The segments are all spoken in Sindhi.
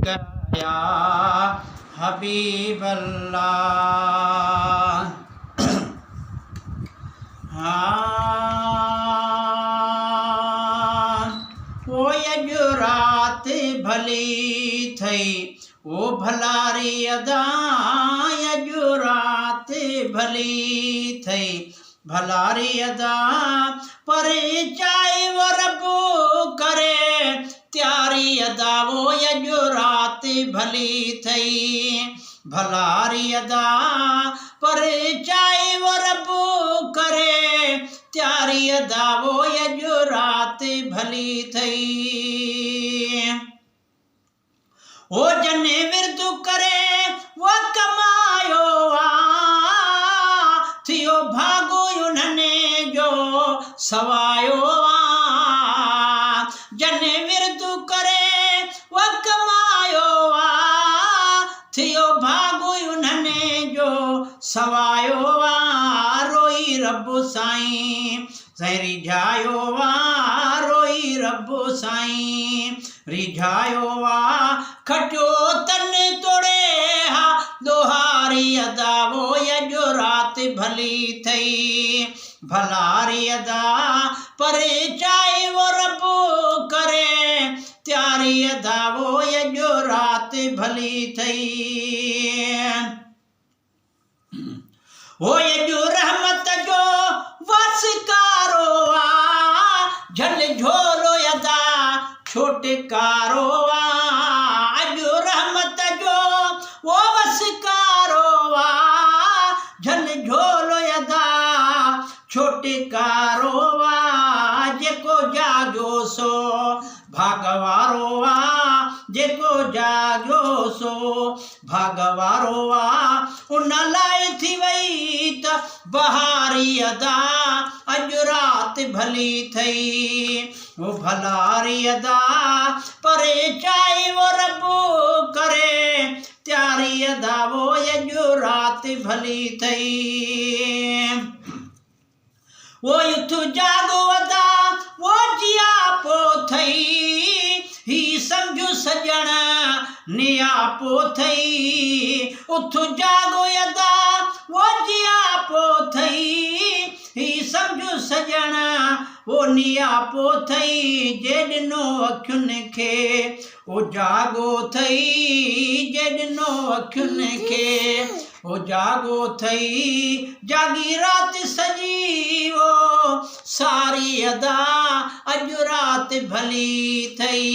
يا حبيب الله. ها او اڄ رات ڀلي ٿئي او ڀلاري ادا، اڄ رات ڀلي ٿئي ڀلاري ادا، پر چائي و رب ڪري تياري ادا، او اڄ رات ڀلي ٿئي ڀلاري ادا، پر چائي و رب ڪري تياري ادا، او اڄ رات ڀلي ٿئي. او جن ورد ڪري و ڪمايو آ، ٿيو ڀاڳو انهن جو سوايو آ. جن ورد ڪري و ڪمايو آ، ٿيو ڀاڳو انهن جو سوايو آ. روئي رب سائين سائين ريجهايو آ، روئي رب سائين ريجهايو آ. کٽيو تن توڙي ها ڏوهاري ادا، وو اڄ رات ڀلي ٿئي ڀلاري ادا، پر چائي وو رب ڪري تياري ادا، وو اڄ رات ڀلي ٿئي. هو اڄ رحمت جو وسڪارو آ، جهل جهولو ادا ڇوٽڪارو آ. اڄ رحمت جو او وسڪارو آ، جهل جهولو ادا ڇوٽڪارو آ. جيڪو جاڳيو سو ڀاڳ وارو آ، جيڪو جاڳيو سو ڀاڳ وارو آ. ان لاء ٿي وئي ته بهاري ادا، اڄ رات ڀلي ٿئي او ڀلاري ادا، پر چائي و رب ڪري تياري ادا، وو اڄ رات ڀلي ٿئي. او اٿ جاڳو ادا او جياپو ٿئي، هي سمجهه سڄڻ نياپو ٿئي. اٿ جاڳو ادا او جياپو ٿئي، هي سمجهه سڄڻ او نياپو ٿئي. جي ڏنو اکين کي او جاڳو ٿئي، جي ڏنو اکين کي او جاڳو ٿئي، جاڳي رات سڄي او ساري ادا، اڄ رات ڀلي ٿئي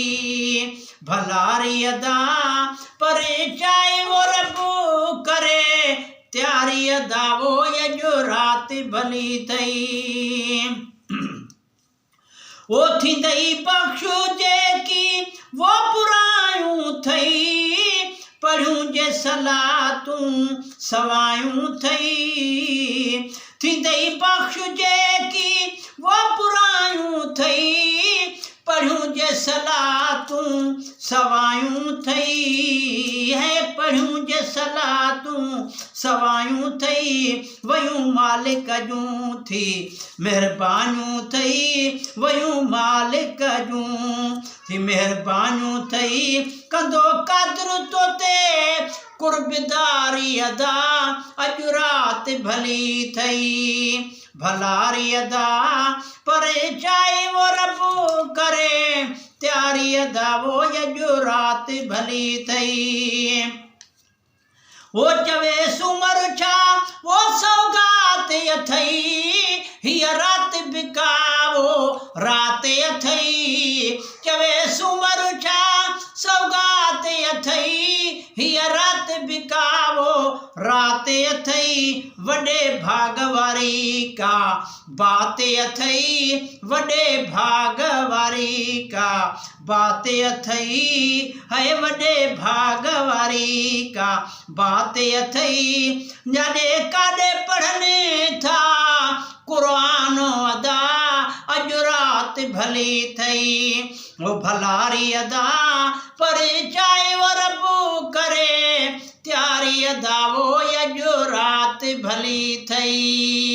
ڀلاري ادا، پر چائي او رب ڪري تياري ادا، او اڄ رات ڀلي ٿئي. او ٿيندئي بخش جيڪي وو برايون ٿئي، پڙهيون جي صلاتون سوايون ٿئي. ٿيندئي بخش جيڪي وو برايون ٿئي، پڙهيون جي صلاتون سوايون ٿئي. هي پڙهيون جي صلاتون سوايون ٿئي، ويون مالڪ جون ٿي مهربانيون ٿئي، ويون مالڪ جون ٿي مهربانيون ٿئي. ڪندو قادر توتي قربداري ادا، اڄ رات ڀلي ٿئي ڀلاري ادا، پر چائي وو رب ڪري تياري ادا، وو اڄ رات ڀلي ٿئي. او چوي سومر ڇا او سوغات اٿئي، هيء رات به ڪا او رات اٿئي. چوي سومر ڇا سوغات اٿئي، هيء رات به ڪا او رات اٿئي. وڏي ڀاڳ واري ڪا بات اٿئي، وڏي ڀاڳ واري ڪا بات اٿئي، هي وڏي ڀاڳ واري ڪا بات اٿئي. جاڏي ڪاڏي پڙهن ٿا قرآن ادا، اڄ رات ڀلي ٿئي او ڀلاري ادا، پر چائي و رب ڪري تياري ادا، او اڄ رات ڀلي ٿئي.